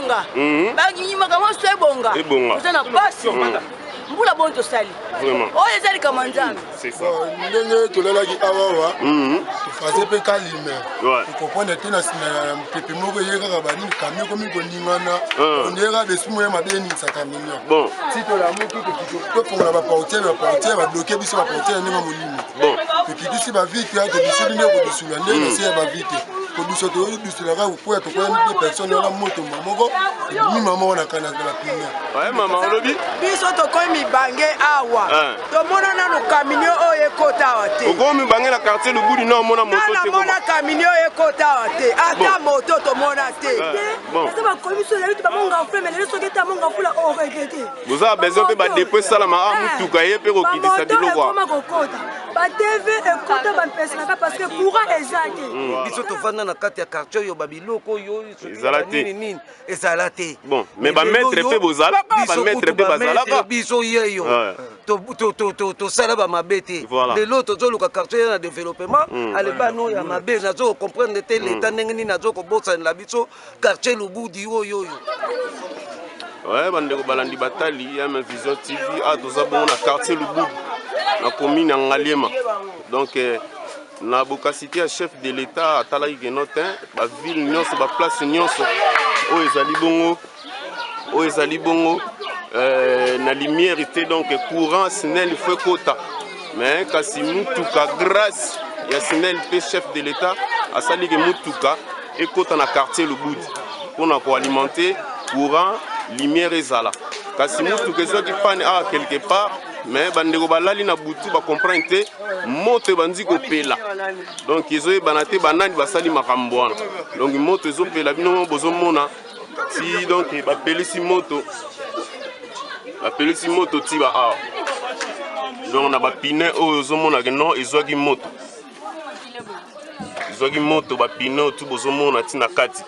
Ebonga. Makambo nyonso ebonga. Toza na pasi. Mbula boni tosali. Oyo eza likambo ya Nzambe. Ndenge tolalaki awawa, tofaze mpe kalime, tocomprendre te. Na nsima ya mopepe moko eye kaka banini, camion ekomi koningana, ondeyeka besumu ya mabe eningisa camion. Ti tolamuki, tofongola baportière, baportière babloquer biso, baportière ndenge molimo. Tokitisi bavitre, todusuli nde kodusula nde na se ya bavitre, kodusa todusulaka, kokwea, tokwea de personne wana. Moto moko ebimi, mama moko na bapine. Mama, olobi? Biso tokomi mibange awa, tomona nano camion oyo ekota awa te. Okomi mibange na quartier Lubudi, na omona moto te? Namona camion oyo ekota awa te, ata moto tomona te. Eza bakomi biso lelo bamonga fula, mais lelo soki ete amonga fula, oregretter. Boza besoin mpe badépôt esalama awa, mutuka ye mpe kokitisa biloko. Ekoma kokota baTV, ekota bampeselaka parce que courant eza te. Biso tovanda na kati ya quartier oyo, babiloko oyo ezala te. Nini nini ezala te. Bon, mais bamaître mpe bozalaka, bamaître mpe bazalaka. Biso yeyo tosala bamabe te. Lelo tozoluka quartier ya na développement, alebano oyo ya mabe. Nazo comprendre te leta ndenge nini azo kobosanela biso quartier Lubudi oyo oyo. Ouais, bandeko balandi batali ya Ma Vision TV, a toza bongo na quartier Lubudi, na commune ya Ngaliema. Donc na bokasité ya chef de l'État, atalaki keno te baville nyonso, baplace nyonso oyo ezali bongo, oyo ezali bongo na lumière te. Donc courant SNEL faut ekota, mais kasi mutuka, grâce ya SNEL mpe chef de l'État asaliki mutuka ekota na quartier Lubudi mpona koalimenter courant, lumière ezala. Kasi mutuka ezwaki panne awa quelque part, mais bandeko balali na butu, bacomprendre te, moto ebandi kopela. Donc ezoyebana te banani basali makambo wana. Donc moto ezopela, bino mo bozomona ti. Donc bapelisi moto, bapelisi moto ti ba awa. Donc na bapine oyo ozomonake non, ezwaki moto, ezwaki moto, bapine oyo tu bozomona ti na kati.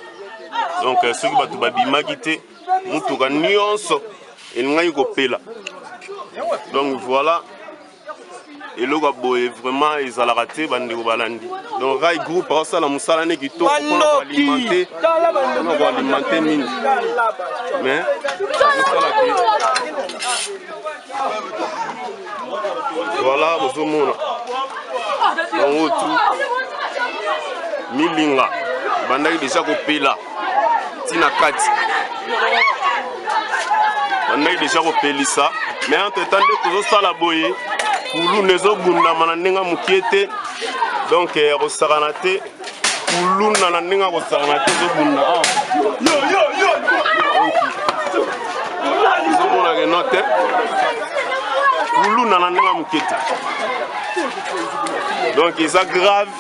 Donc soki bato babimaki te, mutuka nyonso elingaki kopela. Donc voilà, eloko ya boye vraiment ezalaka te, bandeko balandi. Donc Rai Group aosala mosala ne kitoko mpona koalimenter, mpona koalimenter nini, mais ezosala te. Voilà, bozomona bango tu, milinga ebandaki déjà kopela ntina kati, bandaki déjà kopelisa. Mais entre temps nde tozosala boye, kuluna ezobundama na ndenge mokie te. Donc ya kosakana te, kuluna na ndenge ya kosakana te ezobunda awa. Ezomonaka eno te, kuluna na ndenge moke te. Donc eza grave,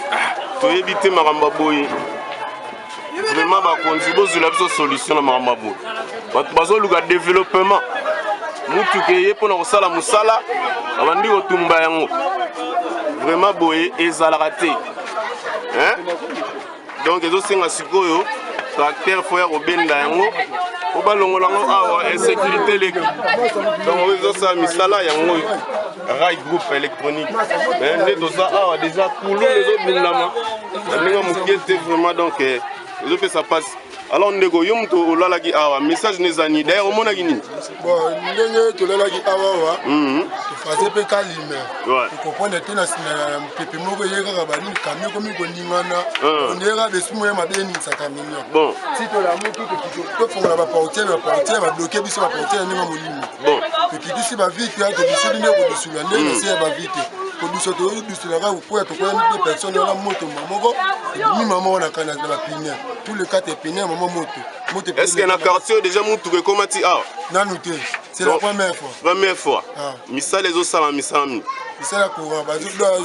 toyebi te makambo ya boye. Vraiment, bakonzi, bozwela biso solution na makambo ya boye. Bato bazoluka développement, mutuka eye mpona kosala mosala, babandi kotumba yango. Vraiment, boye ezalaka te, hein? Donc ezosenga sikoyo tracteur faut ya kobenda yango po balongola yango awa, insécurité eleki. Donc oyo ezosala misala yango oyo, Rai Groupe électronique. Mais nde toza awa déjà, kuluna ezobundama na ndenge mokie te vraiment. Donc ezopesa mpasi. Alors ndeko, yo moto olalaki awa, message no eza nini? D'ailleurs omonaki nini? Bon, ndenge tolalaki awawa, tofaze mpe kalime, tocomprendre te. Na nsima ya mopepe moko eye kaka banini, camion ekomi koningana, ondeyeka besumu ya mabe eningisa camion. Ti tolamuki, tofongola baportière, baportière babloquer biso, baportière ndenge molimo. Tokitisi bavitre, todusuli nde kodusula nde na se ya bavitre, kodusa todusulaka, kokwea, tokwea de personne wana. Moto moko ebimi, mama moko na bapine, tous les quatre pine, mama moto moto. Est ce que na quartier oyo déjà mutuka ekoma ti awa? Nanu te, c'est la première fois. Première fois. Misala ezosala misala nini? Misala courant,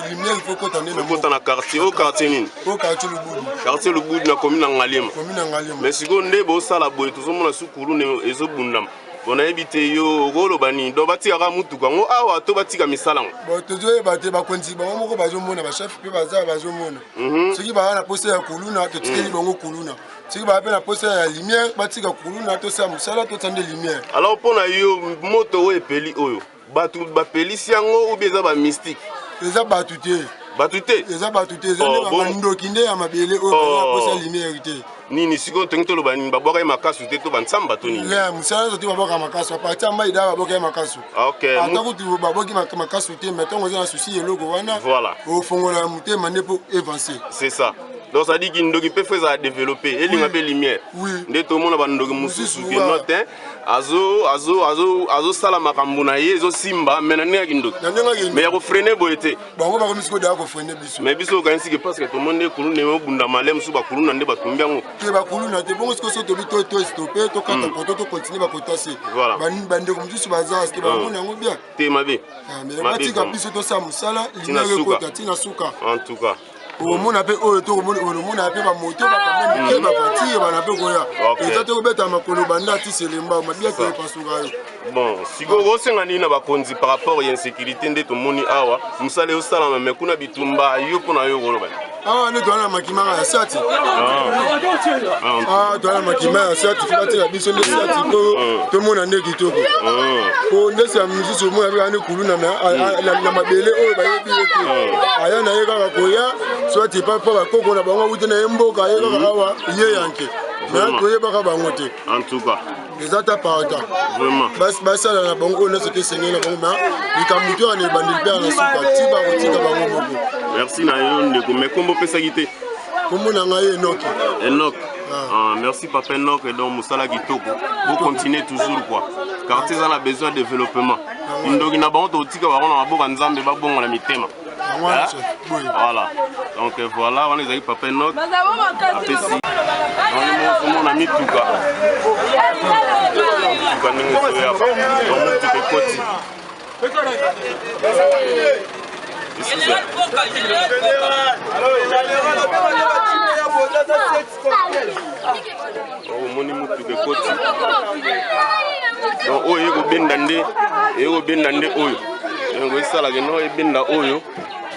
lumière il faut kota nde. Ekota na quartier oyo, quartier nini? Oyo quartier Lubudi. Quartier Lubudi, na commune na Ngaliema. Commune na Ngaliema. Mais sikoyo nde bosala boye, tozomona su kuluna ezobundama. Bon, nayebi te, yo okoloba nini? Donc batikaka mutuka yango awa to batika misala yango? Bon, tozoyeba te. Bakonzi bango moko bazomona, bachef mpe baza bazomona. Soki baa na posa ya kuluna, totikeli bango kuluna. Soki baa mpe na posa ya lumière, batika kuluna, tosala mosala, totia nde lumière. Alors mpo na yo, moto oyo epeli oyo, bato bapelisi yango ou bien eza bamystique? Eza bato te. Bato te? Eza bato te, eza nde bandoki nde ya mabele oyo baza na posa ya lumière te. Nini sikoyo tongi toloba nini? Babwaka ye makasu te to bansamba to nini? Yeah, mosala nyonso te babwaka makasu aparti ya mai da babwaka ye makasu. Ah, okay. Ata kutu babwaki makasu te, mais ntango oza na souci eloko wana, voilà, ofongola motema nde mpo avancer. C'est ça. Donc ça dit kindoki mpe fo ezala développé, elinga mpe lumière. Nde tomona bandoki mosusu ke no te azosala makambo na ye ezosimba, mais na ndenge ya kindoki, mais ya kofreiner boye te. Bango bakomi sikoyo daya kofreiner biso. Mais biso okanisi ke parce que tomoni nde kuluna obunda male mosusu, bakuluna nde batumbi yango. Te, bakuluna te. Bongo sikoyo soki tobi to stopper, tokata poto, tocontinuer bakota se bandeko mosusu baza ske bamona yango bien. Te, mabe. Batika biso tosala mosala, lumière ekota ntina suka. En tout cas, Okomona mpe oyo tokomona mpe bamoto, bakamio mike, bavoiture bana mpe koya. Eza te kobeta makolo banda ti Selemba mabia te epasuka yo. Bon, sikoyo osenga nini na bakonzi par rapport ya insécurité nde tomoni awa? Mosala ezosalama, mais kuna bitumba. Yo mpo na yo koloba? Awa nde toza na makimaka ya siati, toza na makima ya siati. Fo batika biso nde siati po tomona nde kitoko, po ndesi ya mosusu omona mpe ane kuluna na mabele oyo bayebi ye te, aya na ye kaka koya soit epa mpo bakoko na bango awuti na ye mboka, ye kaka awa ye yanke, mais toyebaka bango te. En tout cas, Eza ta parta basala na bango oyo nyonso te esengeli na bango, mais likambo to yana ebandeli mpe na suka ti bakotika bango moko. Merci na yo ndeko, mais kombo opesaki te. Kombo na ngai Enoki. Enoch. Ah, merci papa Enoch. Donc mosala kitoko, bocontinue toujours quoi. Quartier eza na besoin de développement. Ndoki na bango totika bango na maboko ya Nzambe, babongola mitema. Voilà, donc voilà, wana ezalaki papa Enoch apesi omona mituka, mituka ndenge ezoya. Donc motuka ekoti. Excusez. Omoni motuka ekoti. Donc oyo ekobenda nde, ekobenda nde oyo. Donc esalaka no ebenda oyo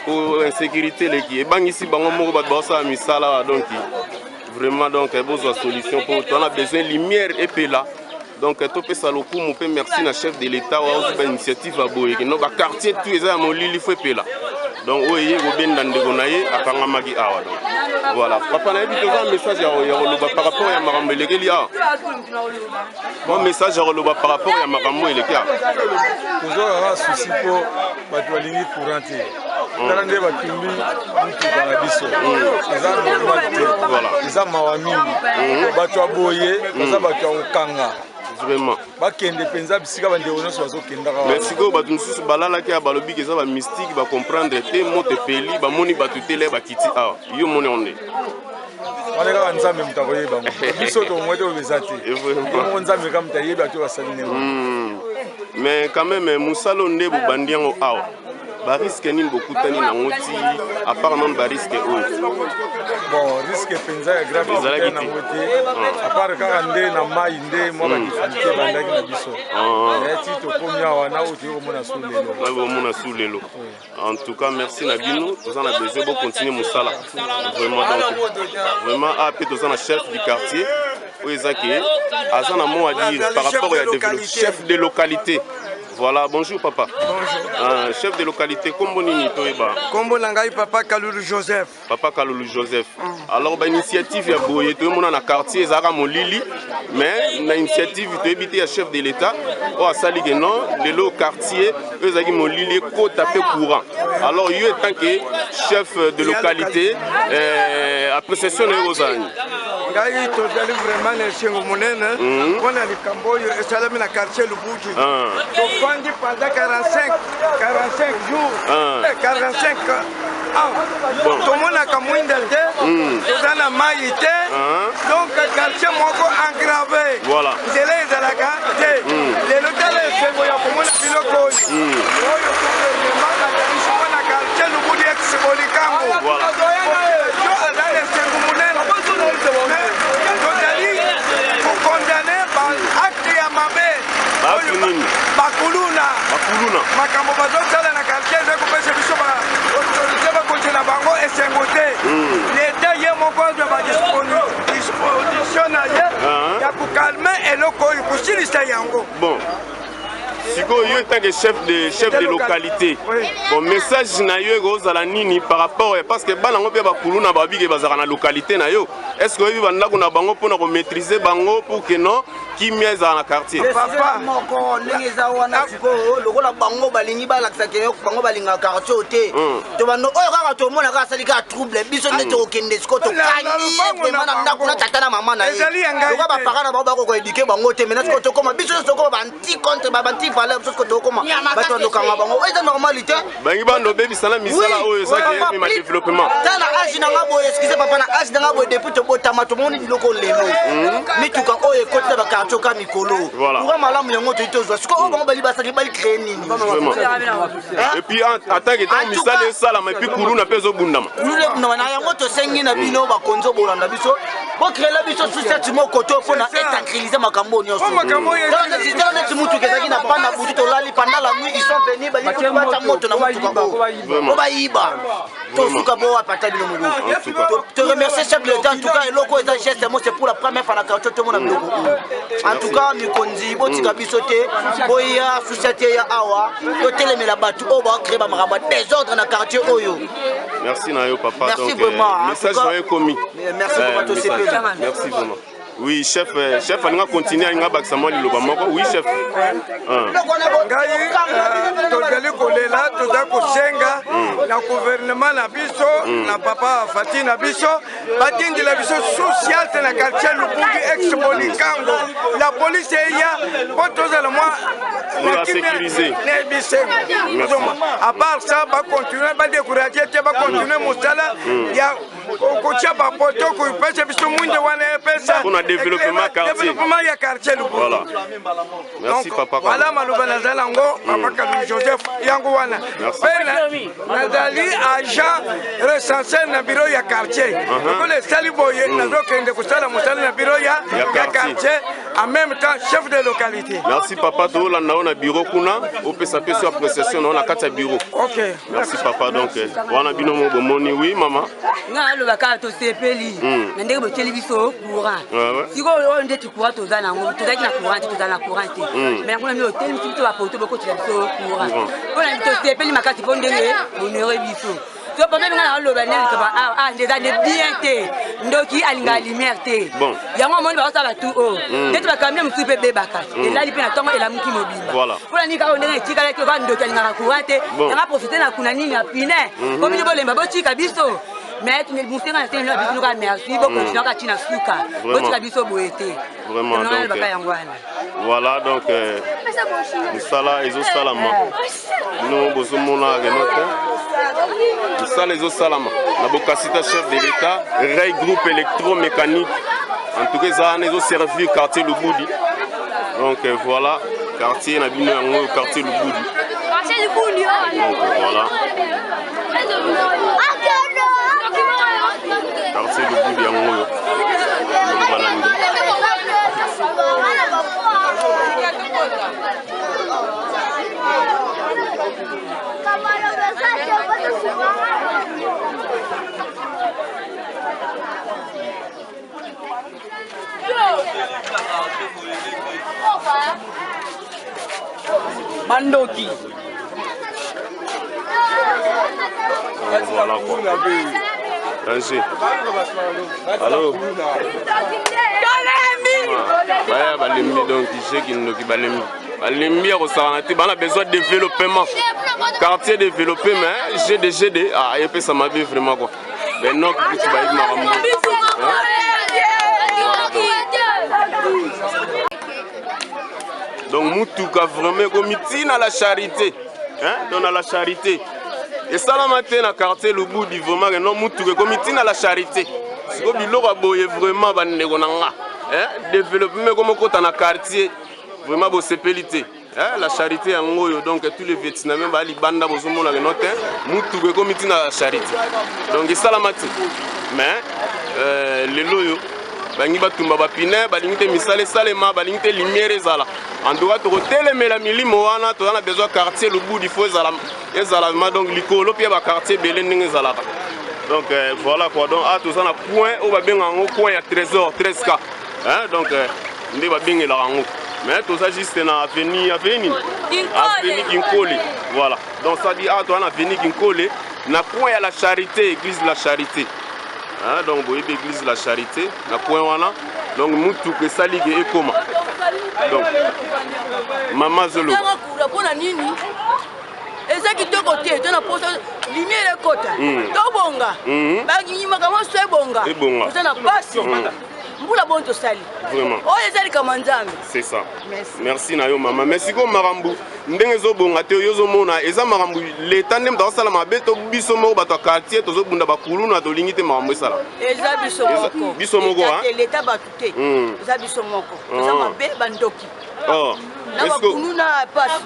po insécurité eleki, ebangisi bango moko bato baosala misala. Donc vraiment, donc bozwa solution po toza na besoin lumière epela. Donc topesa lokumu mpe merci na chef de l'État oyo azwi bainitiative ya boye kino baquartier tout eza ya molili fo epela. Donc oyo eye kobenda ndeko na ye akangamaki awa. Donc voilà, papa, nayebi toza message ya koloba par rapport ya makambo elekeli awa. Mwa message ya koloba par rapport ya makambo eleki awa? Tozwaka kaka souci mpo bato balingi courant te. Tala nde batumbi mutuka na biso, eza normal te, eza mawa mingi. Bato ya boye baza bato ya kokanga. Vraiment. Bakende mpenza bisika bandeko nyonso bazokendaka. Mais sikoyo bato mosusu balalaki ya balobiki eza bamystique, bacomprendre te. Moto epeli, bamoni bato te, le bakiti awa. Yo moni yango nde? Wana kaka Nzambe moto akoyeba ngo. Biso tongwe te, oyo eza te moko Nzambe kaka moto ayebi bato basali ndenge. Mais quand même, mosala oyo nde bobandi yango awa, barisque nini bokutani nango ti à part nano barisque oyo? Bon, risque mpenza ya grave ezalaki nango te, à part kaka nde na mai nde mwa badifficulté ebandaki na biso. Mais ti tokomi awa na oyo toyei komona su lelo. Na bomona su lelo. En tout cas, merci na bino. Toza na besoin bocontinue mosala vraiment. Donc vraiment a mpe toza na chef du quartier oyo eza ke aza na mot à dire par rapport ya développement. Chef de localité, voilà. Bonjour papa. Bonjour. Chef de localité, kombo nini toyeba? Kombo na ngai papa Kalulu Joseph. Papa Kalulu Joseph. Alors bainitiative ya boye toyomona na quartier ezalaka molili, mais na initiative toyebi te ya chef de l'État oyo asali ke non, lelo quartier oyo ezalaki molili ekota mpe courant. Alors yo, en tant que chef de localité, appréciation na yo kozala nini? Ngai tozali vraiment na esengo monene mpona likambo oyo esalami na quartier Lubuji. Tofandi pendant 45 45 jours, 45 ans, tomonaka mwinda te, toza na mai te. Donc quartier moko enclavé, nzela ezalaka te. Lelo tala esengo ya komona biloko oyo, oyo gouvernement batalisi mpona quartier Lubudi ex Bolikango. Population aza na esengo monene, tozali kocondamner baacte ya mabe oyo bakuluna, makambo bazosala na quartier eza kopesa biso baautorité bakonzi na bango esengo te. Leta ye moko azwa badisposition na ye ya kocalmer eloko oyo, kosilisa yango. Bon, sikoyo yo, tant que chef de localité, bon, message na yo ekozala nini par rapport, parce que bana yango mpe bakuluna babike bazalaka na localité na yo? Est ce que oyebi bandako na bango mpona komaîtrise bango pour que non kimia ezala na quartier? Papa moko ndenge eza wana sikoyo, lokola bango balingi balakisa ke bango balingaka quartier oyo te, to bando oyo kaka tomona kaka asali kaka trouble, biso nde tokokende sikoyo, tokangi ye vraiment na ndako na tata na mama na ye. Lokola baparent na bango bakoka éduquer bango te, maintenant sikoyo tokoma biso nyonso tokoma baanti contre, baanti valeur. Biso sikoyo tokoma bato bandokanga bango, oyo eza normalité. Bangi bando obebisa na misala oyo ezaki emema développement. Ta na age na nga boye, excuse papa, na age na nga boye, depuis tobotama tomoni biloko lelo, mituka oyo ekoti na baquartier oka mikolo, courant malamu yango toyi tozwa sikoyo. Oyo bango bali basali, bali créer nini? Et puis atake ntango misala esalama, et puis kuluna mpe ezobundama. Kuluna ebundama na yango. Tosengi na bino bakonzi, bolanda biso, bocréela biso sous-ciat moko to mpona etranquilliser makambo nyonso. Tala neti mutuka ezalaki na panda butu, tolali pendant la nuit, ils sont venus, balingi bata moto na mutuka oyo po bayiba. Tosuka bo wapi? Ata bino moko. Te remercier chef de l'État. En tout cas, eloko eza geste mo, c'est pour la première fois na quartier tomona biloko oyo. En tout cas, mikonzi, botika biso te, boya sous-ciat ya awa, totelemela bato oyo bacrée bamakambo ya désordre na quartier oyo. Merci na yo, papa. Merci. Donc, vraiment. Message na yo ekomi. Merci papa, tosepeli. Merci vraiment. Oui, chef, chef alinga continue, alinga bakisa mwa liloba moko. Oui, chef. Ngai tozali kolela, toza kosenga na gouvernement na biso, na papa Fati na biso, batindela biso social te na quartier Lubudi, ex Bolikango. La police eya mpo tozala mwa na sécuriser. Na bisengo. À part ça, bacontinue badécourage te, bacontinue mosala ya kotia bapoto, kopesa biso mwinde wana epesa mpona développement quartier. Développement ya quartier Lubudi. Voilà, merci papa. Voilà maloba nazala yango, papa Kalu Joseph, yango wana. Mpe nazali agent recenseur na bureau ya quartier. Lokola esali boye, nazokende kosala mosala na bureau ya quartier, en même temps chef de localité. Merci papa, tolanda yo na bureau kuna, opesa mpe so appréciation na yo na kati ya bureau. Ok. Merci papa. Donc wana bino mo bomoni. Oui, mama. Nga aloba kaka tosepeli na ndenge botieli biso courant. Sikoyo oyo ndeti courant toza nango, tozalaki na courant te, tozala na courant te, mais yango na nde otelemisi biso bapoto, bokotela biso courant mpona tosepeli makasi mpo ndenge bonere biso. So papa, nga naloba nde likambo awa nde eza nde bien te. Ndoki alingaka lumière te. Yango omoni bakosala batu oyo ndeti bakambi mosusu mpe ebebaka, elali mpe na ntongo, elamuki mobimba. Mpona nini kaka ndenge etikalaki oka? Ndoki alingaka courant te. Yanga profite na kuna nini ya pine po bino bolemba, botika biso. Mais mosenga na sengeli na biso kaka merci, bokontinue kaka ntina suka, botika biso boye te. Baka yango wana. Voilà, donc mosala ezosalama, bino bozomona reno te, mosala ezosalama na bokasita chef de l'État, Ray Groupe électromécanique. En tout cas, eza wana, ezoservir quartier Lubudi. Donc voilà quartier na bino yango oyo, quartier Lubudi. Donc voilà quartier Lubudi yango oyo, balandi. Bandoki. Voilà quoi. Danger. Allô? Baya balembi, donc je kindoki balembi. Balembi ya kosakana te, bana besoin de développement. Quartier développé, mais GD GD, ah epesa mabe vraiment quoi. Benok kuti bayebi makambo. Donc mutuka vraiment ekomi ntina la Charité, hein? Donc na la Charité esalama te na quartier Lubudi, vraiment ke non, mutuka ekomi ntina la Charité. Siko biloko ya boye vraiment, bandeko na nga, hein? Développement ekomi okota na quartier, vraiment bosepeli te, hein? La Charité yango oyo. Donc tous les Vietnamiens baya libanda, bozomona ke no te, mutuka ekomi ntina la Charité. Donc esalama te, mais lelo oyo balingi batumba bapine, balingi te misala esalema, balingi te lumière ezala. En tout cas, tokotelemela milimo wana. Toza na besoin quartier Lubudi fo ezala, ezala ma donc likolo mpe ya baquartier ebele ndenge ezalaka. Donc voilà quoi. Donc ah, toza na point oyo babengaka yango coin ya Trésor, 13K, hein? Donc nde babengelaka yango, mais toza juste na avenue, avenue nini, avenue Kinkole. Voilà, donc ça dit, ah, toza na avenue Kinkole, na coin ya la Charité, église de la Charité. Hein, donc boyebi église la charité na coin wana donc mutuka esali ke ekoma donc mama azoloba mpona nini eza kitoko te to na posa lumière ekota tobonga makambo nyonso ebonga toza na pasi mbula boni tosali oyo eza likambo ya Nzambe. C'est ça, merci na yo mama. Mais sikoyo makambo ndenge ezobonga te, oyo ozomona eza makambo leta nde moto akosala mabe to biso moko bato ya quartier tozobunda bakuluna, tolingi te makambo esala? Eza biso moko. Biso moko. Leta bato te, eza biso moko, toza mabe, bandoki na bakuluna pasi.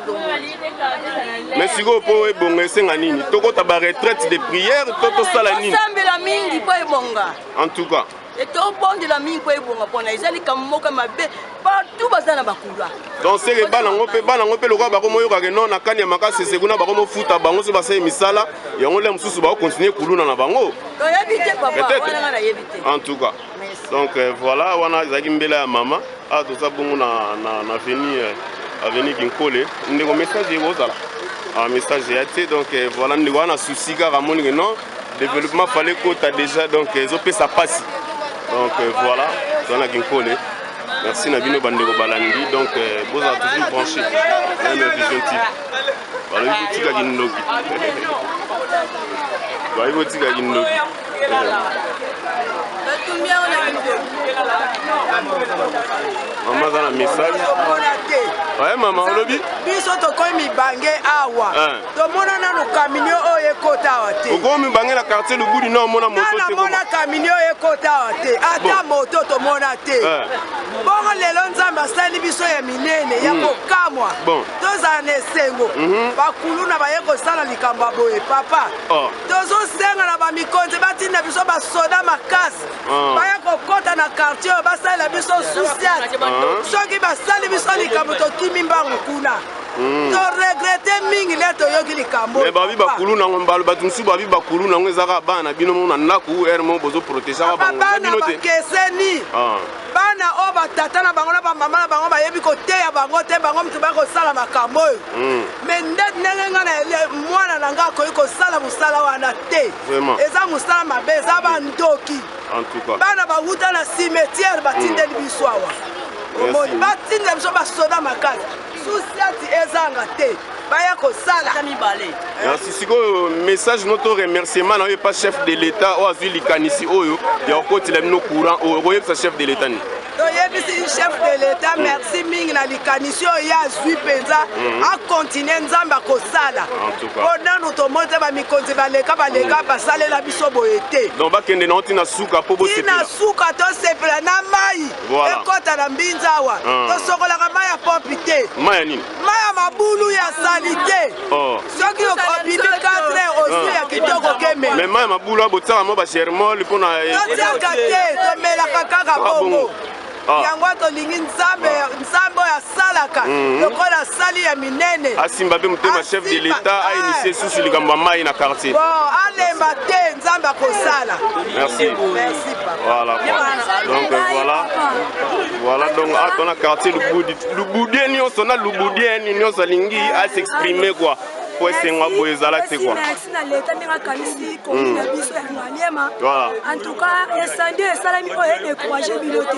Mais sikoyo mpo ebonga esenga nini? Tokota baretraite de prière to tosala nini? Tosambela mingi mpo ebonga. En tout cas. Tobondela mingi mpo ebonga, mpona eza likambo moko mabe, partout baza na bakula. Donc seke bana yango mpe, bana yango mpe lokola bakomoyokake non na kani ya makasi ese kuna bakomofuta bango so basali misala yango, le mosusu bakocontinue kuluna na bango. Toyebi te papa, wana nga nayebi te. En tout cas, donc voilà, wana ezalaki mbela ya mama. Awa toza bongo na avenue Kinkole. Ndeko, message ekozala? Ah, message eya te. Donc voilà, ndeko wana souci kaka amonike non développement fallait kota déjà, donc ezopesa pasi. Donc voilà, toza na Kinkole. Merci na bino bandeko balandi. Donc bozala toujours branché na Vision TV. Balobi botika kindoki, balobi botika kindoki. Batumbi yango na kindoki. Mama aza na message. Oye mama, olobi? Biso tokomi mibange awa, tomona nano camion oyo ekota awa te. Okomi mibange na quartier Lubudi, na omona moto te? Namona camion oyo ekota awa te, ata moto tomona te. Bongo lelo Nzambe asali biso ya minene ya kokamwa, tozala na esengo. Bakuluna baye kosala likambo ya boye papa. Tozosenga na bamikonzi batinda biso basoda makasi, baya kokɔta na quartier oyo, basalela biso sous-ciat. Soki basali biso likambo, tokimi mbangu kuna. Toregretter mingi nde toyoki likambo. Mais babi bakulu nango mbalo, bato mosusu babi bakulu nango ezaka bana na bino mo na ndako ere mo bozoprotégeaka bango. Bana bakeseni, bana oyo batata na bango na bamama na bango bayebi koteya bango te, bango moto bakosala makambo oyo. Mais nde ndenge ngai na mwana na ngai akoki kosala mosala wana te, eza mosala mabe, eza bandoki. Bana bawuta na cimetière batindeli biso awa. Omoni, batindela biso basoda makasi, sous-ciat ezanga te, baya kosala. Mibale. Merci. Sikoyo message no to remerciement na oyo epa chef de l'État oyo azwi likanisi oyo ya kokotela bino courant oyo, okoyebisa chef de l'État nini? Toyebisi chef de l'État merci mingi na likanisi oyo ye azwi mpenza. Akontinue, Nzambe akosala. Mpo nanu tomoni te bamikonzi baleka baleka basalela biso boye te. Donc bakende nango ntina suka mpo bosepela. Ntina suka, tosepela na mai ekɔta na mbinza awa. Tosokolaka mai ya pompe te. Mai ya nini? Mai ya mabulu ya saleté. Soki obimi 4 heures, ozwi ya kitoko kemela. Mais mai ya mabulu botiaka mo bagermol mpona? Totiaka te, tomelaka kaka bongo. Yango tolingi Nzambe, Nzambe oyo asalaka lokola asali ya minene. Asimba mpe motema chef de l'État, ainitie susu likambo ya mai na quartier. Bon, alemba te, Nzambe akosala. Merci. Merci papa. Voilà quoi. Donc voilà, donc ato na quartier Lubudi, lubudien nyonso na lubudien nyonso alingi as'exprime quoi, po esengo boye ezala te quoi. Merci na leta ndenge akanisi commune na biso ya Ngaliema. En tout cas, incendie esalami oyo edécourage bino te.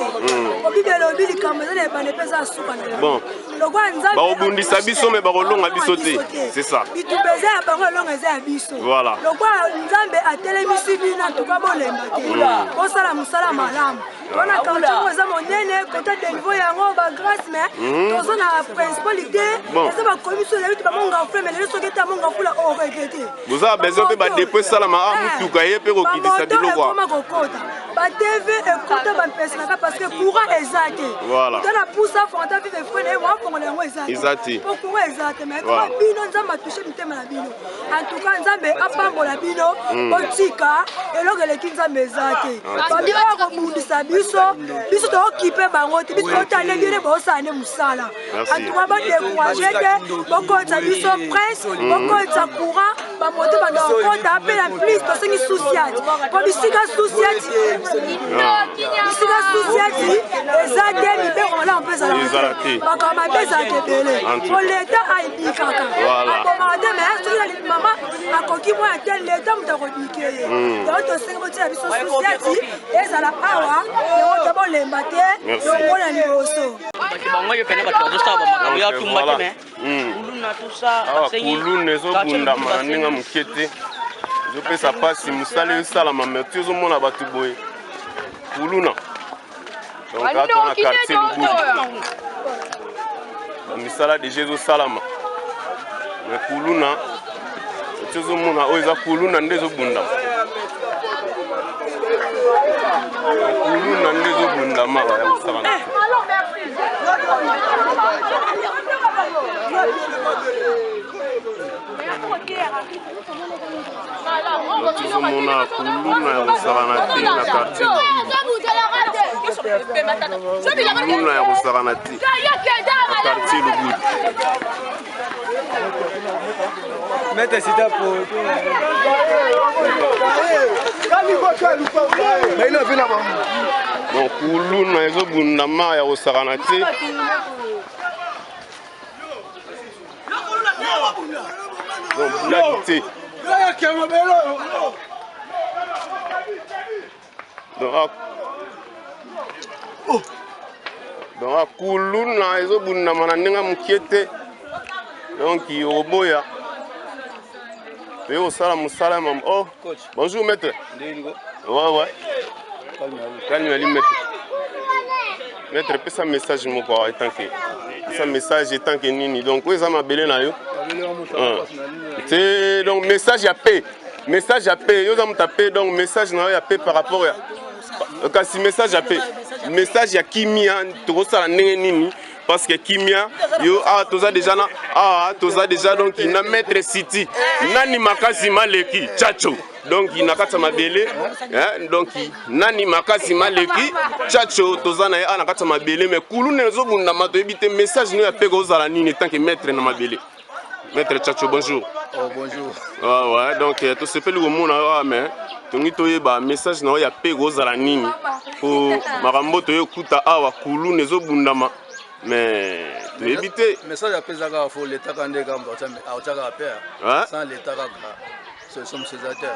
Po Bible elobi likambo eza na ebanda mpe eza na suka na yango. Lokola Nzambe Bakobundisa biso me bakolonga biso te, c'est ça. Bitumba eza ya bango, elonga eza ya biso. Lokola Nzambe atelemisi bino, en tout cas bolemba te, bosala mosala malamu. Mpona quartier yango eza monene, kota Delvaux yango bagrâce, mais toza na principalité. Eza bakomi biso ezali te bamonga fula, mais lelo soki ete monga fula oregretter. Boza besoin mpe badépôt esalama a motuka ye mpe kokitisa biloko. Ekoma kokota batv, ekota bampeselaka parce que courant eza te. To na pusa fonta vive frene ye wafongola yango eza te. Po courant eza te. Mais koma bino, Nzambe atouche mitema na bino. En tout cas, Nzambe apambola bino. Botika, eloko eleki Nzambe eza te. Babi oyo akobundisa biso, biso tookipe bango te. Biso totale bino bosala nde mosala. En tout cas, bodécourage te, bokotisa biso prince, bokotisa courant, bamoto banda kokota mpe. Na plus tosengi sous-ciat, po bisika sous-ciat. biso nini? Bisika susiati eza te, mibeko malamu mpe ezalaka te, makambo mabe ezalaka ebele. Po leta ayibikaka, abomaka te, mais soki mama akoki mwana te, leta moto akodike ye. Yango tosengi botiela biso susiati ezala awa, yango te bolemba te, longola liboso. Bato bango yo pene, bato bazosala bamakambo ya tumba te, mais kuluna tout ça. Awa kuluna ezobundama na ndenge moke te, ezopesa mpasi. Mosala ezosalama, mais ti ozomona bato boye kuluna. Donc ata na quartier Lubudi, bamisala deja ezosalama, mais kuluna ti ozomona oyo eza kuluna nde ezobundama, kuluna nde ezobundama ya kosakana te. Tozomona kuluna ya kosakana te na quartier, kuluna ya kosakana te na quartier Lubudi. Maître Sita po. Donc kuluna ezobundama ya kosakana te. Donc blague te. Donc akuluna ezobundama na ndenge mokie te. Donc okoboya toye kosala mosala ya mama. Oh, bonjour maître. Ouais, calme ali maître. Maître, pesa message moko awa etanke, pesa message etanke nini. Donc oyo eza mabele na yo te. Donc message ya paix, message ya paix. Yo oza moto ya paix, donc message na yo ya paix par rapport ya kasi message ya paix, message ya kimia, tokosala ndenge nini? Parce que kimia yo awa toza déjà na awa toza déjà donc na maître City nani makasi maleki Chacho. Donc na kati ya mabele, donc nani makasi maleki Chacho, toza na ye awa na kati ya mabele, mais kuluna ezobundama, toyebi te message no ya pe kozala nini tant que maître na mabele. Maître Chacho, bonjour. Oh, bonjour. Ah, ouais, donc tosepeli komona yo awa, mais tongi toyeba message na yo ya pe kozala nini, po makambo toyekuta awa kuluna ezobundama, mais toyebi te. Message apesa kaka, fo leta kaka nde kaka moto aotiaka pe. Sans leta kaka, solution mosusu eza te.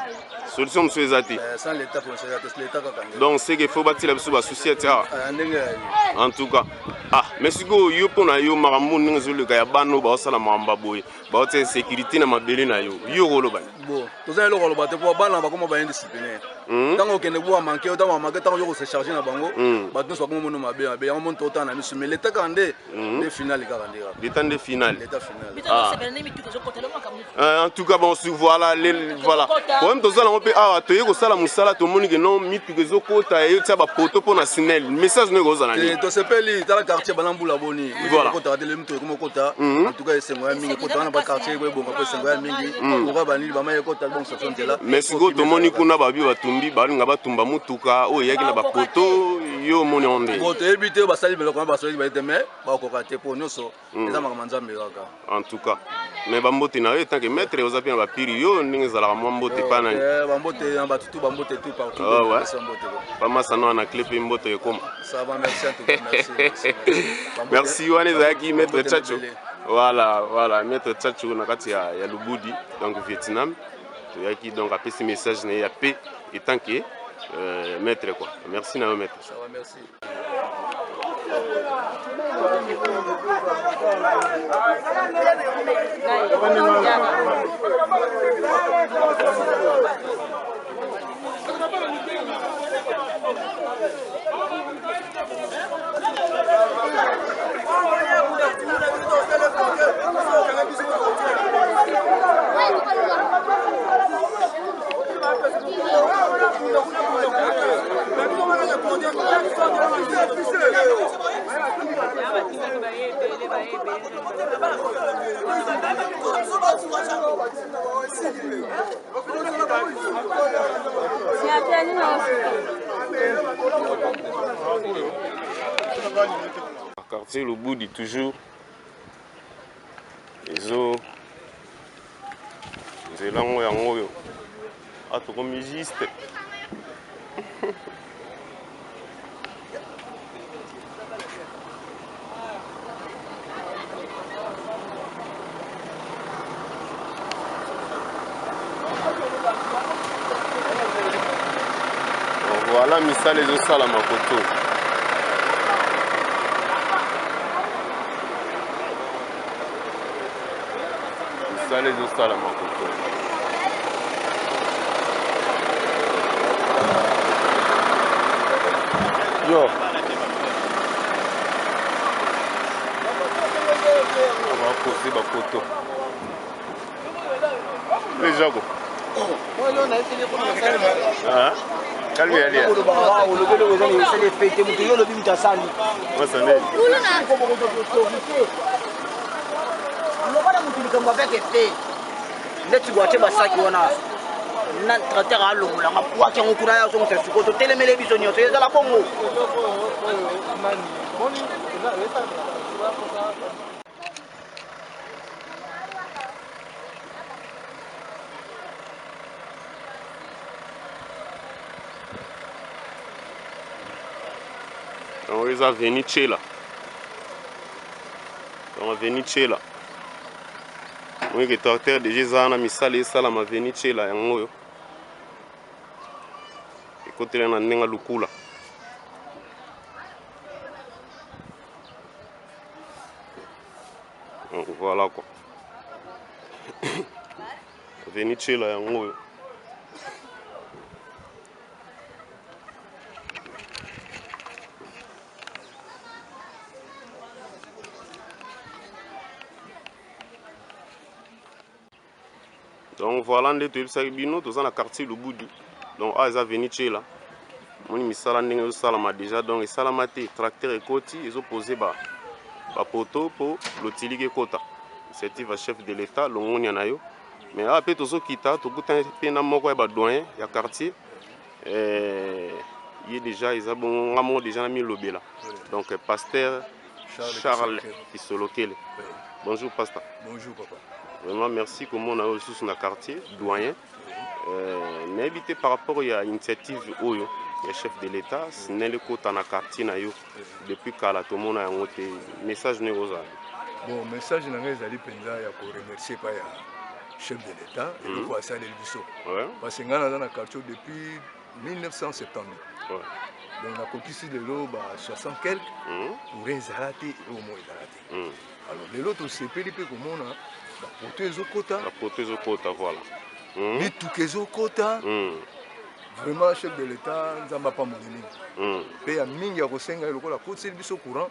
Solution mosusu eza te. Sans leta solution eza te, leta kaka nde. Donc c'est que faut batila biso basusi ati awa. Ndenge ya ye. En tout cas, ah, mais sikoyo yo, mpo na yo, makambo ndenge ezoleka ya bana oyo baosala makambo ya boye, baotia insécurité na mabele na yo, yo koloba? Bon, toza eloko aloba te, mpo bana bakoma baindiscipline. Ntango okende bwa manke, ntango bamanke, ntango yo kose charge na bango, bato nyonso bakoma mono mabe mabe. Yango moni totala na miso, mais leta kaka nde nde final kaka nde kaka. Leta nde final. Leta final. Ah. En tout cas, bon, voilà, voilà problème tozala yango mpe awa. Toye kosala mosala, tomoni ke non, mituka ezokota, eyotia bapoto mpo na SNEL. Message no ekozala nini? Tosepeli. Tala quartier bana mbula boni ekotaka te, lelo mituka ekoma okota. En tout cas, esengo ya mingi ekota wana, baquartier ebonga mpo esengo ya mingi koka banini bama ekota bon station nzela. Mais sikoyo tomoni kuna babi batumbi, balinga batumba motuka oyo eyaki na bapoto. Yo omoni yango nde? Bon, toyebi te, basali biloko wana basali baye te, mais bakoka te, mpo nyonso eza makambo ya Nzambe kaka. En tout cas, mais bambote na yo etant que maître, oza mpe na bapiri yo ndenge ezalaka, mwa mbote pa nani? Bambote na bato tu, bambote tout partout. Ah, ouais. Bambote. Bamasano wana clé mpe mbote ekoma. Ça va, merci en tout cas, merci, merci, merci. Merci. Wana ezalaki maître Bambote Chacho. mebele. Voilà, maître Chacho na kati ya Lubudi, donc Vietnam. Toyaki, donc apesi message na ye ya paix etant que maître quoi. Merci na yo, maître. Ça va, merci. Quartier Lubudi toujours, ezo nzela ngo yango oyo. Atokomi juste. Voilà misala ezosalama koto. Misala ezosalama koto. Yo. Bakosi bakoto. Jago. Calme ali. Olobeli oyo eza esali efete moto yo olobi moto asali. Loba na moto likambo avec efe neti boatie basaki wana na tracteur alongolanga pwaki yango kuna ya azongisa sikoyo totelemele biso nyonso ezala bongo. Donc eza veni tshela. Donc veni tshela. Moyeke tracteur déjà eza wana misala esalama veni tshela yango oyo. Ekotela na ndenge lukula. Donc voilà quoi. Veni tshela yango oyo. Donc voilà nde toyebisaki bino toza na quartier Lubudi. Donc awa eza veni tshela. Moni misala ndenge ezosalama déjà donc esalama te tracteur ekoti ezopose ba ba poto po lotiliki ekota. Initiative ya chef de l'État longonia na yo. Mais awa pe tozokita tokutani pe na moko ya ba doyen ya quartier. Eh, ye déjà eza bongo nga moko déjà na milobela. Donc pasteur Charles Kisolokele. Bonjour pasteur. Bonjour papa. Vraiment merci komona oyo lisusu na quartier doyen. Euh, nayebi te par rapport ya initiative oyo ya chef de l'État SNEL ekota na quartier na yo depuis kala tomona yango te message ndenge ozala. Bon message na ngai ezali mpenza ya koremercier pa ya chef de l'État eloko asaleli biso parce que ngai naza na quartier depuis 1972 ouais. Donc nakokisi lelo ba 60 quelque courant ezala te eloko moko ezala te. Alors lelo tosepeli mpe komona bapoto ezokota, bapoto ezokota, voilà, mituka ezokota. Vraiment chef de l'État Nzambe apambola mingi mpe ya mingi ya kosenga ye lokola akotiseli biso courant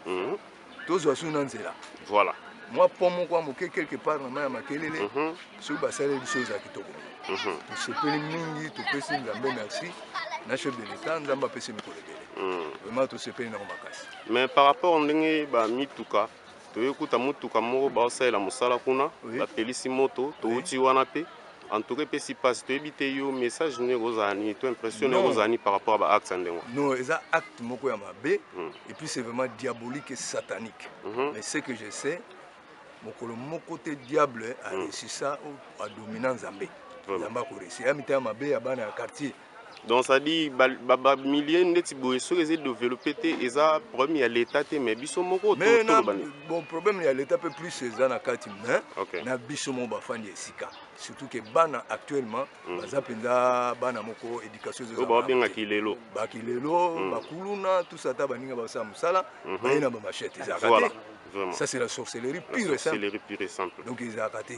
tozwa su na nzela. Voilà. Mwa pont moko ya moke quelque part na mai ya makelele soki basaleli biso ezala kitoko. Tosepeli mingi, topesi Nzambe merci na chef de l'État, Nzambe apesi mikolo ebele. Vraiment tosepeli nango makasi. Mais par rapport ndenge bamituka toyekuta motuka moko baosalela mosala kuna bapelisi moto touti wana mpe en tout cas epesi mpasi toyebi te yo message nini ekozala nini to impression nini ekozala nini par rapport à baacte ya ndenge. Non, eza acte moko ya mabe et puis c'est vraiment diabolique et satanique. Mais ce que je sais, mokolo moko te diable aresisa adomina Nzambe. Nzambe akoresi ya mitema mabe ya bana ya quartier. Donc ça dit bamilie ndeti boye soki eza développé te eza problème ya l'état te mais biso moko Mais na, bon problème ya l'état mpe plus eza na kati mais na biso moko bafandi esika surtout ke bana actuellement baza mpenza bana moko éducation oyo babengaki lelo bakilelo bakuluna tout ça ata baninga basala mosala baye na bamachete ezalaka te. Ça c'est la sorcellerie pure et simple. Pure et simple. Donc ezalaka te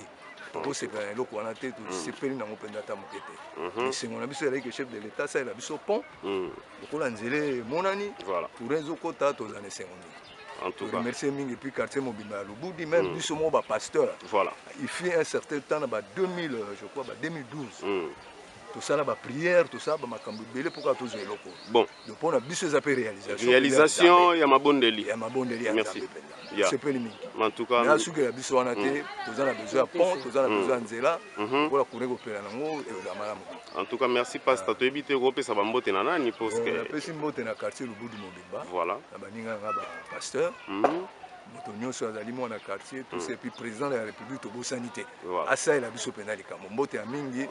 tokosepela na eloko wana te, tosepeli nango mpenza ata moke te. Esengo na biso ezalaki ke chef de l'état asalela biso pont lokola nzela emonani, courant ezokota, tozala na esengo mingi. En tout cas remercier mingi et puis quartier mobimba ya Lubudi, même biso moko bapasteur. Voilà. Il fut un certain temps na ba 2000 je crois ba 2012 tosala baprière, tosala bamakambo ebele mpo kaka tozwa eloko. Bon, donc mpona biso eza mpe réalisation, réalisation ya mabondeli, ya mabondeli ya Merci. Nzambe mpenza. Tosepeli mingi. En tout cas na sukela biso wana te, toza na besoin ya pont, toza na besoin ya nzela lokola courant ekopela nango ekozala malamu. En tout cas merci pasteur. Toyebi te kopesa bambote na nani parce que napesi mbote na quartier Lubudi mobimba. Voilà. Na baninga nanga bapasteur, moto nyonso azali mwana quartier tout ça, et puis président de la république tobosani te, asalela biso mpenza likambo. Mbote ya mingi,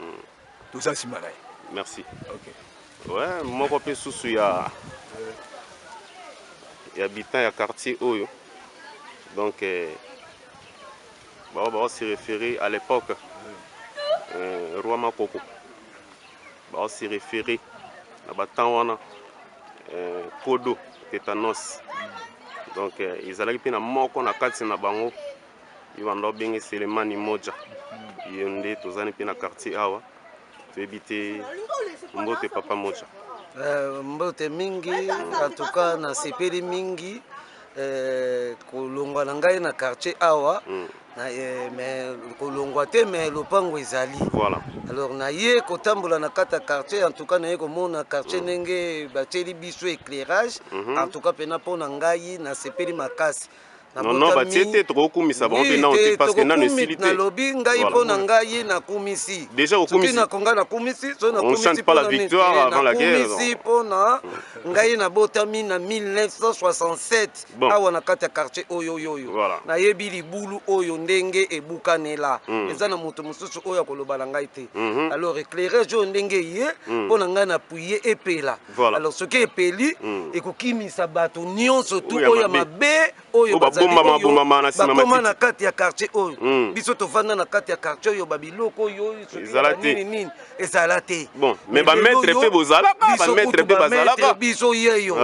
toza nsima na ye. Merci. Ok. Ouais, moko mpe susu ya habitant ya quartier oyo. Donc bao bao se référer à l'époque roi Makoko, bao se référer na batemps wana. Kodo tetanos. Donc ezalaki mpe na moko na kati na bango ye banda obenge Selemani Moja. Ye nde tozali mpe na quartier awa, toyebi te. Mbote papa Moja. Mbote mingi, en tout cas nasepeli mingi kolongwa na ngai na quartier awa. Mais kolongwa te, mais lopango ezali. Alors naye kotambola na kati ya quartier, en tout cas naye komona quartier ndenge batieli biso éclairage. En tout cas mpena mpo na ngai nasepeli makasi. Non, non, batie te, tokokumisa bango mpe nano te parce que nano esili te. Nalobi ngai mpo na ngai nakumisi. Déjà okumisi. Soki nakonga nakumisi, so On chante pas la victoire avant la guerre. Nakumisi mpo na ngai nabotami na 1967 awa na kati ya quartier oyo oyo oyo. Nayebi libulu oyo ndenge ebukanela. Eza na moto mosusu oyo akoloba na ngai te. Alors éclairage oyo ndenge ye, mpo na ngai napuye epela. Alors soki epeli, ekokimisa bato nyonso tu oyo ya mabe oyo babombama na nsima. Bakoma na kati ya quartier oyo. Biso tovanda na kati ya quartier oyo, babiloko oyo ezala te. Nini nini ezala te. Bon, mais bamaître mpe bozalaka, bamaître mpe bazalaka. Biso yeyo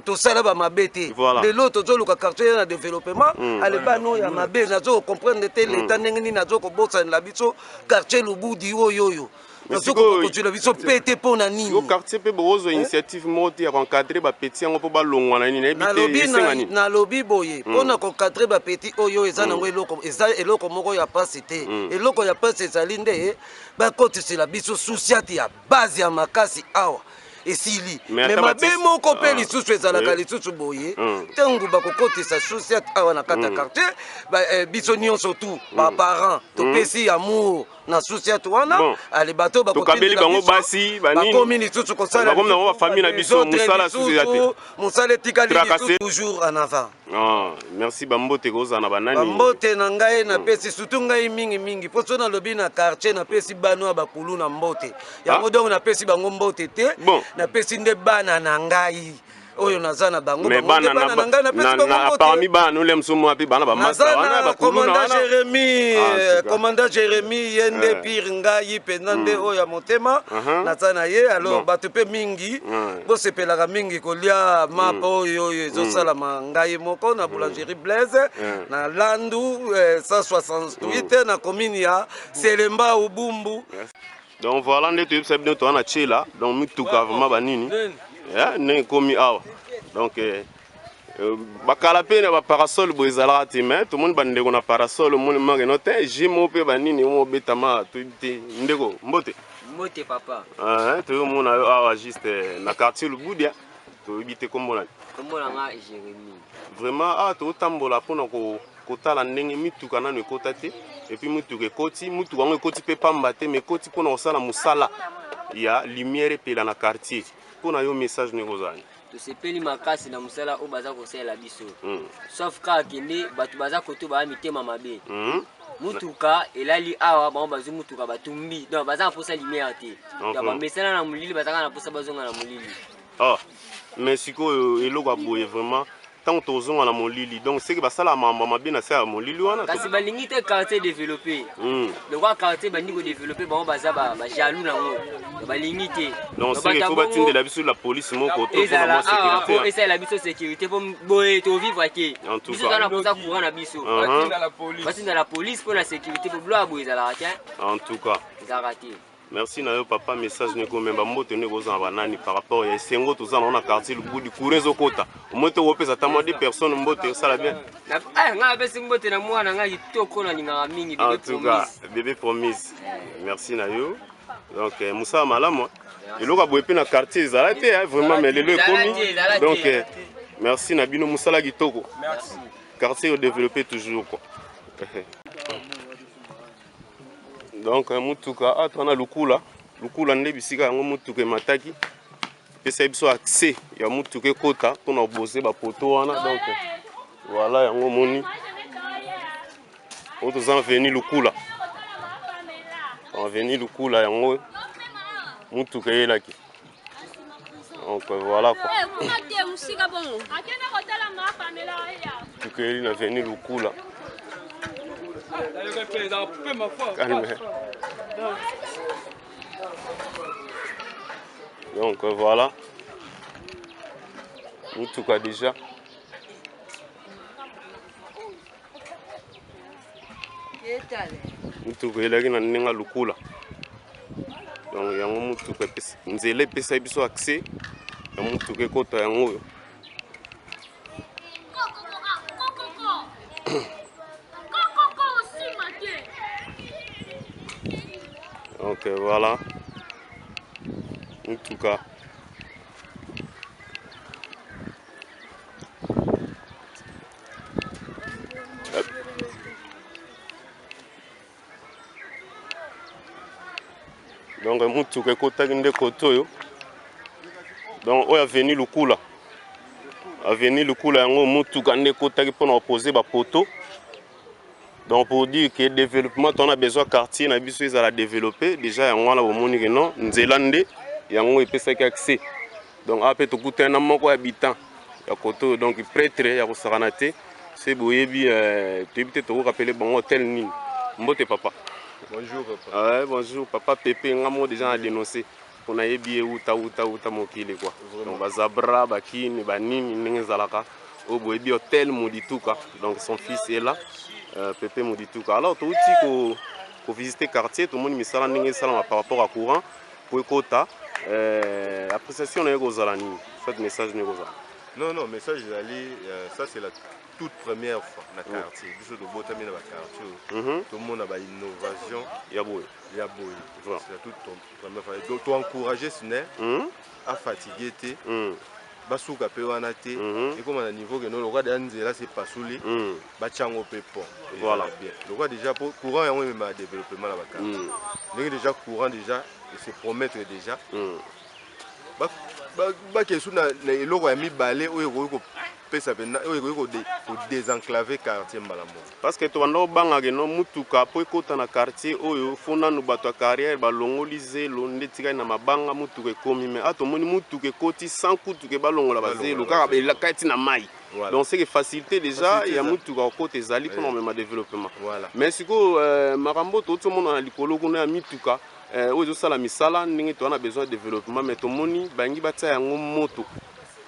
tosala bamabe te. Lelo tozoluka quartier ya na développement. Ale bana oyo ya mabe, nazo comprendre te leta ndenge nini azo kobosanela biso quartier Lubudi oyo oyo, nazokokozwela biso pete mpo na nini? Yo quartier mpe bokozwa initiative moko te ya koencadre bapeti yango mpo balongwa na nini? Nayebi te esenga nini. Nalobi boye, mpo na koencadre bapeti oyo eza nango eloko, eza eloko moko ya pasi te. Eloko ya pasi ezali nde bakotisela biso sous-ciat ya base ya makasi awa, esili. Mais mabe moko mpe lisusu ezalaka lisusu boye: ntango bakokotisa sous-ciat awa na kati ya quartier, biso nyonso tu baparent topesi amour na sous-ciat wana. Ale bato tokabeli bango basi. Bakomi lisusu kosala. Bakomi nango bafamille na biso, mosala susu eza te. Mosala etikali lisusu, toujours en avant. Ah, merci. Bambote kozala na banani? Bambote na ngai napesi surtout ngai mingimingi, mpo so nalobi na quartier, napesi bana ya bakulu na mbote yango. Donc napesi bango mbote te, napesi nde bana na ngai oyo naza na bango. Bana na ngai napesi bango mbote. Parmi bana nole mosusu mwa mpe bana bamasta wana bakulu na wana Jérémi, commandant Jérémi, ye nde pire ngai mpenza nde oyo ya motema naza na ye. Alors bato mpe mingi bosepelaka mingi kolia mapa oyo oyo ezosalama ngai moko na boulangerie Blaise na Landu 168 na commune ya Selemba Ubumbu. Donc voilà nde toyebisa bino, toza na Tiela. Donc mituka vraiment banini ndenge ekomi awa. Donc bakala mpe na baparasol boye ezalaka te, mais tomoni bandeko na parasol, omoni makeno te jimo mpe banini mo obetama, toyebi te. Ndeko, mbote. Mbote papa. Toyomona yo awa juste na quartier Lubudia, toyebi te kombo nani? Kombo na nga Jérémie. Vraiment awa totambola mpona kotala ndenge mituka nano ekota te, et puis mituka ekoti. Mituka yango ekoti mpe pamba te, mais ekoti mpona kosala mosala ya lumière epela na quartier. Mpona yo, message ndenge ozala? Tosepeli makasi na mosala oyo baza kosalela biso, sauf kaka kende bato baza koto baya mitema mabe. Mutuka elali awa, bango bazwi mutuka batumbi. Donc baza na mposa lumière te, donc bamesana na molili, bazaka na mposa bazonga na molili. Ah, mais sikoyo eloko ya boye vraiment, ntango tozonga na molili, donc seke basala makambo mabe na se ya molili wana. Kasi balingi te quartier développé. Lokwa quartier bandi kodéveloppe, bango baza bajaloux nango, balingi te. Donc seke faut batindela biso la police moko to mpona mwa sécurité, esalela biso sécurité, mpo boye tovivre te. Biso toza na mposa courant na biso, batinda la police mpo na sécurité, mpo biloko ya boye ezalaka te. En tout cas ezalaka te. Merci na yo papa. Message ndeko memba, mbote ndeko ozala banani par rapport ya esengo toza nango na quartier Lubudi, courant ezokota, omoi tokopesa ata mwa deux personnes mbote, osala bien. Ngai napesi mbote na mwana ngai kitoko nalingaka mingi. En tout cas bébé Promise, merci na yo. Donc mosala malamu, eloko ya boye mpe na quartier ezala te vraiment, mais lelo ekomi. Donc merci na bino, mosala kitoko, quartier odéveloppé toujours quoi. Donc mutuka awa toza na Lukula. Lukula nde bisika yango mutuka emataki, epesaki biso accès ya mutuka ekota mpona kobose bapoto wana. Donc voilà, yango omoni oyo toza avenue Lukula, avenue Lukula, yango mutuka eyelaki. Donc voilà quoi, mutuka eyeli na avenue Lukula. Calme. Donc voilà. Mutuka déjà. Mutuka elaki na ndenge lukula. Donc yango mutuka nzela epesaki biso accès ya mutuka ekota yango oyo. Donc voilà. Mutuka. Donc mutuka ekotaki nde kote oyo. Donc oyo avenue Lukula. Avenue Lukula yango mutuka nde ekotaki mpona kopose ba poteau. Donc pour dire que développement on a besoin quartier na biso ezala développer déjà yango wana bomoni que non nzela nde yango epesaki accès. Donc awa mpe tokutani na moko ya habitant ya kote oyo donc prêtre ya kosakana te se boyebi euh, toyebi te tokokapele bango hotel nini. Mbote papa. Bonjour papa. Ouais, bonjour papa Pepe nga moko déjà na dénoncer mpo nayebi ye uta uta uta mokili quoi. Donc bazabra bakini banini ndenge ezalaka oyo boyebi hotel Modituka donc son fils est là euh, Pepe Modituka. Alors touti ko ko visiter quartier tomoni misala ndenge esalama par rapport à courant po ekota euh, appréciation na ye kozala nini soit message na ye kozala Non, non, message ezali euh, ça c'est la toute première fois na quartier. Biso tobotami na ba quartier oyo. Tomona ba innovation ya boye. Ya boye. C'est la toute première fois. Donc to encourager SNEL a fatigué te. Basuka pe wana te. Ekoma na niveau que no lokola deja nzela se pasuli. Batia yango pe pont. Voilà. Bien. Lokola déjà po courant yango emema développement na ba quartier. Ndenge déjà courant déjà et se promettre déjà. Bakei su na eloko ya mibale oyo ekoki kopesa mpenza oyo ekoki kodesenclave quartier mbala moko. Parce que tobanda kobangaka no mutuka mpo ekota na quartier oyo fo nanu bato ya carrière balongoli zelo nde etikali na mabanga mutuka ekomi mais a tomoni mutuka ekoti sans kutuka balongola bazelo kaka elakati na mai. Voilà. Donc c'est que facilité déjà Facilité ya eza. mutuka kokota ezali mpona komema développement. Voilà. Mais sikoyo euh, makambo touti omona na likolo kuna ya mituka euh, oyo ezosala misala ndenge toza na besoin ya développement mais tomoni bangi batia yango moto.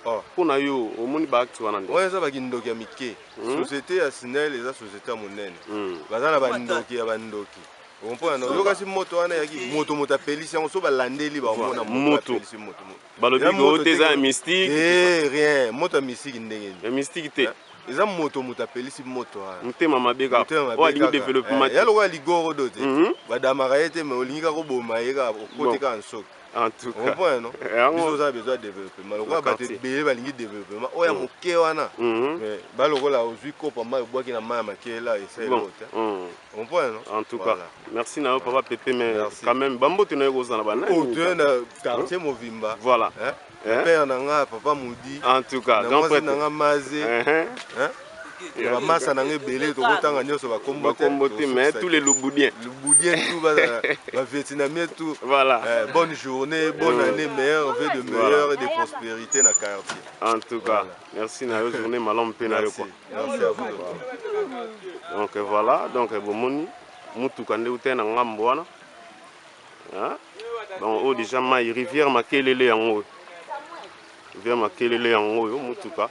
Mpo na yo omoni baacte wana nde Oyo eza bakindoki ya mike. Société ya SNEL eza société ya monene. Baza na bandoki ya bandoki. Okomprendre? Oyokasi moto wana eyaki moto moto apelisi yango so balandeli baomona Moto. apelisi moto. Balobi Eza ko moto te eza ya ke- mystique. Eh, rien. Moto ya mystique ndenge nini? Ya mystique te. Eza moto moto apelisi moto wana. Motema mabe kaka. Motema mabe Oyo alingi kaka. développement Eh, te. ya lokola ligorodo te. Badamaka ye te mais olingi kaka oboma ye kaka okoti Bon. kaka nsoki. En tout cas. Comprends non? Yango- Biso oza na besoin ya développement. Lokola Na bato quartier. ebele balingi développement. Oyo ya moke wana. Mais balokola ozwi kopo mai obwaki na mai ya makela esali Bon. eloko te. Comprends non? En tout cas, Voilà. merci na yo papa Pepe mais quand même bambote na yo kozala na banani. Oh, toye na quartier Movimba. Voilà. Hein? Hein? Père na nga papa Moudi. En tout cas, na grand mwasi prêtre. na nga Maze. Hein? Hein? Yeah. bamasa na nga ebele tokotanga nyonso bakombo te. Bakombo te, mais tous les Loubudiens. Loubudiens tout bazala bavietnamien tout. Voilà. Eh, bonne journée, bonne année, meilleur vœu de Voilà. meilleur et de prospérité na quartier. En tout cas, merci na yo journée malamu mpe na yo quoi. Merci à vous. Donc voilà, donc bomoni mutuka nde uta na ngambo wana. Hein? Donc oyo déjà mai rivière Makelele yango oyo. Rivière Makelele yango oyo mutuka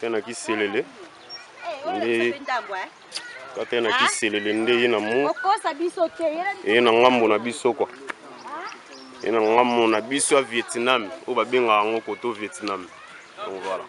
te na kiselele nde kaka na kiselele nde ye na mu okosa biso te ye na ngambo na biso quoi. Ye na ngambo na biso ya Vietnam oyo babengaka yango koto Vietnam. Donc voilà.